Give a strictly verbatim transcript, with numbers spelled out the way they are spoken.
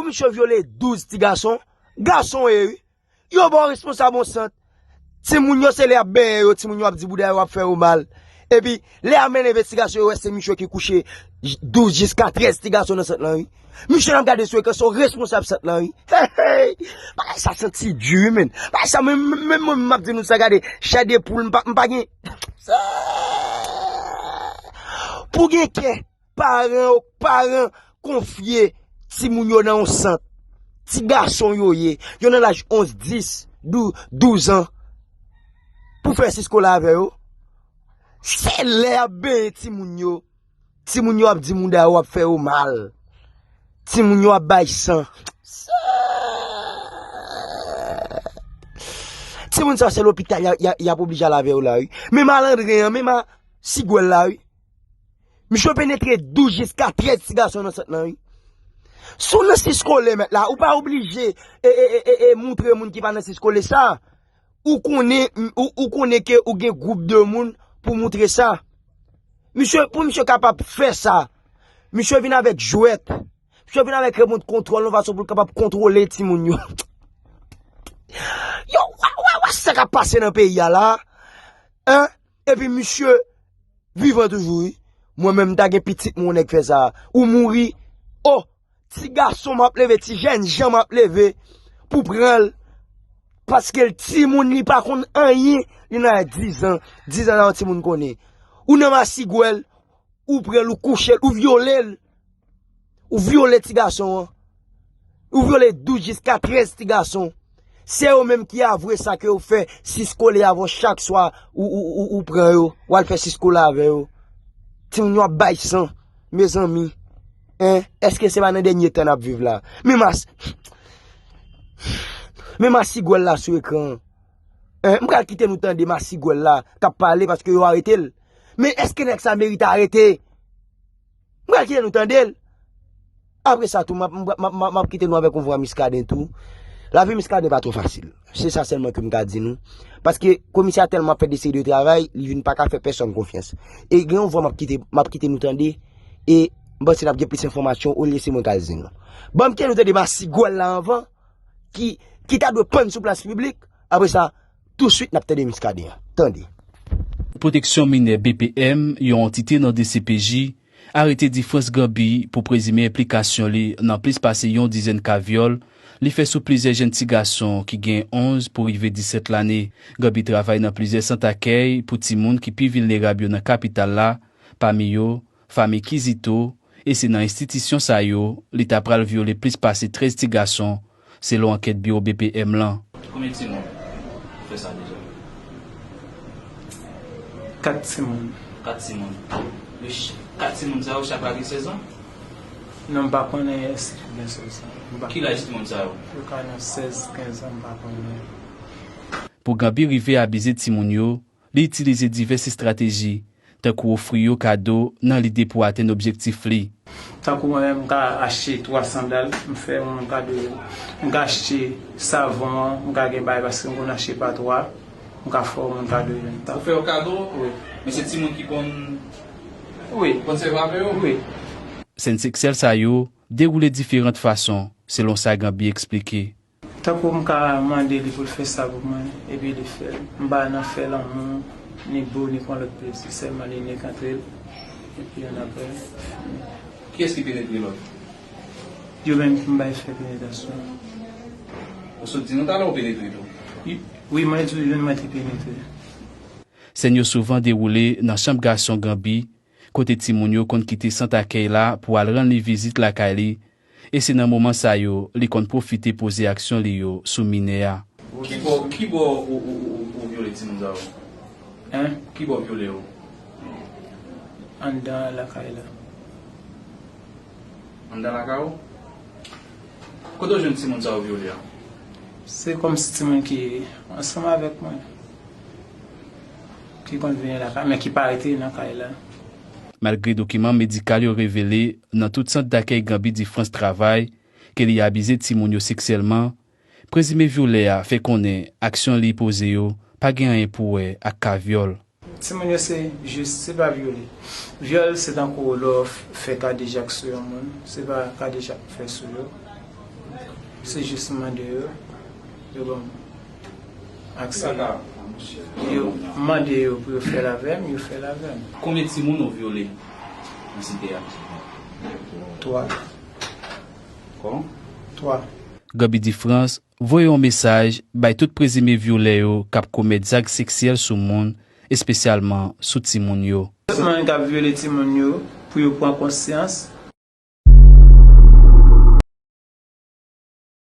Misye vyole douz ti gason. Gason yo ye, wi. Yo ba w responsab yon sant. Timoun yo, se lè y ap benyen yo, timoun yo ap di bouda yo ap fè yo mal. Epi, lè y ap mennen envestigasyon, yo wè se misye ki kouche j- douz jiska trèz ti gason nan sant lan, wi. Misye n ap gade sou ekran, se yon responsab sant lan, wi. Hey, hey! Bagay sa santi di, wi, menn. Bagay sa, menm, menm, menm mwen, m ap di nou sa, gade, chè de poul, m pa, m pa gen. Pou gen kè, paran, paran konfye timoun yo nan yon sant. Ti gason yo ye. Yo nan laj onz, dis, dou-, douz an. Pou fè sis kole avè yo. Se lè y ap benyen timoun yo. Timoun yo ap di mouda yo ap fè yo mal. Timoun yo ap bay san. Timoun sa se lopital y a- y a- y ap oblije al avè yo la, wi. Men malandren an, men ma sigwèl la, wi. Misye penetre douz jiska trèz ti gason nan sant lan, wi. Si w nan sis kole, mèt la, ou pa oblije e, e, e, e, e moutre moun ki pa nan sis kole sa. Ou konnen, ou, ou konnen ke ou gen gwoup de moun pou moutre sa. Misye, pou misye kapab fè sa, misye vin avèk jwèt. Misye vin avèk remòt kontwòl yon fason pou l kapab kontwole timoun yo. Yo, wè, wè, wè sa k ap pase nan peyi a la. Hein? Epi misye vivan toujou, wi. Mwen menm, m ta gen pitit mwen, yon nèg fè sa. Ou mouri. Oh, ti gason m ap leve, ti jèn jan m ap leve pou pran l. Paske l timoun, li pa konn anyen. Li nan diz an. Diz an la, yon timoun konnen. Ou nan masigwèl, ou pran l, ou kouche l, ou vyole l. Ou vyole ti gason an. Ou vyole douz jiska trèz ti gason. Se yo menm ki avwe sa ke yo fè sis kole avè w chak swa ou, ou, ou, ou pran yo, w al fè sis kole avè yo. Timoun yo ap bay san, mezanmi. Hein? Èske se pa nan dènye tan n ap viv la? Men mas, men masigwèl la sou ekran an. Hein? M pral kite nou tande masigwèl la k ap pale paske yo arete l. Men èske nèg sa merite arete? M pral kite nou tande l. Apre sa tou, m ap, m ap, m ap, m ap kite nou avèk yon vwa Muscadin tou. Lavi Muscadin pa twò fasil. Se sa sèlman ke m ka di nou. Paske komisè a tèlman ap fè de seri de travay, li vin pa ka fè pèsonn konfyans. E gen yon vwa m ap kite, m ap kite nou tande, e m panse n ap gen plis enfòmasyon olye se mwen k al jwenn nou. Ban m kite nou tande masigwèl la anvan, ki, ki ta dwe pann sou plas piblik. Apre sa, touswit n ap tande Muscadin an. Tande. Pwoteksyon Minè, B P M, yon antite nan D C P J, arete Difrans Gambi pou prezime enplikasyon li nan plis pase yon dizèn ka vyòl li fè sou plizyè jèn ti gason ki gen onz pou rive disèt lane. Gambi travay nan plizyè sant akèy pou timoun ki pi vilnerab yo nan kapital la, pami yo, Fanmi Kizito, e se nan enstitisyon sa yo li ta pral vyole plis pase trèz ti gason, selon ankèt biwo B P M lan. Konbyen timoun ou fè sa deja? Kat timoun. Kat timoun. Yo ch-, kat timoun sa yo chak la gen sèz an? Non, m pa konnen si yo gen sèz an. M pa Ki laj timoun sa yo? Yo ka nan sèz, kenz an, m pa konnen. Pou Gambi rive abize timoun yo, li itilize divès estrateji, tankou ofri yo kado nan lide pou atenn objektif li. Tankou mwen menm, m ka achte twa sandal, m fè yon moun kado yo. M ka achte savon an, m ka gen bagay paske m konn achte pa twa, m ka fè yon moun kado yo. Ou fè yo kado? Wi. Men se timoun ki konn Wi. Konn sèvi avè yo? Wi. Sèn seksyèl sa yo dewoule diferan fason, selon sa Gambi eksplike. Tankou m ka mande li pou l fè sa pou mwen, epi li fè l. M pa nan fè lanmou, ni bo, ni pran lòt plezi, sèlman li nek antre l, epi annapre. Kiyès ki penetre lòt? Yo menm ki m bay fè penetrasyon. Ou sot di nou talè ou penetre tou? Wi, wi, mwen di w, youn mwen te penetre. Sèn yo souvan dewoule nan chanm gason Gambi, kote timoun yo konn kite sant akèy la pou al rann li vizit lakay li, e se nan moman sa yo li konn pwofite poze aksyon li yo sou minè a. Kibò, kibò ou, ou, ou, ou vyole timoun sa yo? Hein? Kibò w vyole yo? Anndan lakay la. Anndan lakay ou? Kote w jwenn timoun sa yo vyole a? Se kòmsi timoun ki ansanm avèk mwen, ki konn vini lakay, men ki pa rete nan kay la. Malgre dokiman medikal yo revele nan tout sant dakèy Gambi Difrans travay ke li abize timoun yo seksyèlman, prezime vyolè a fè konnen aksyon li poze yo pa gen anyen pou wè ak ka vyòl. Timoun yo se jis, se pa vyole. Vyòl se tankou lè w f- fè kadejak sou yon moun, se pa kadejak ou fè sou yo. Se jis mande yo, yo ban m aksè. Yo mande yo pou yo fè l avè m, yo fè l avè m. Konbyen timoun ou vyole nan site a? Twa. Kòman? Twa. Gabby Difrans voye yon mesaj bay tout prezime vyolè yo k ap komèt zak seksyèl sou moun, espesyalman sou timoun yo. Tout moun k ap vyole timoun yo, pou yo pran konsyans,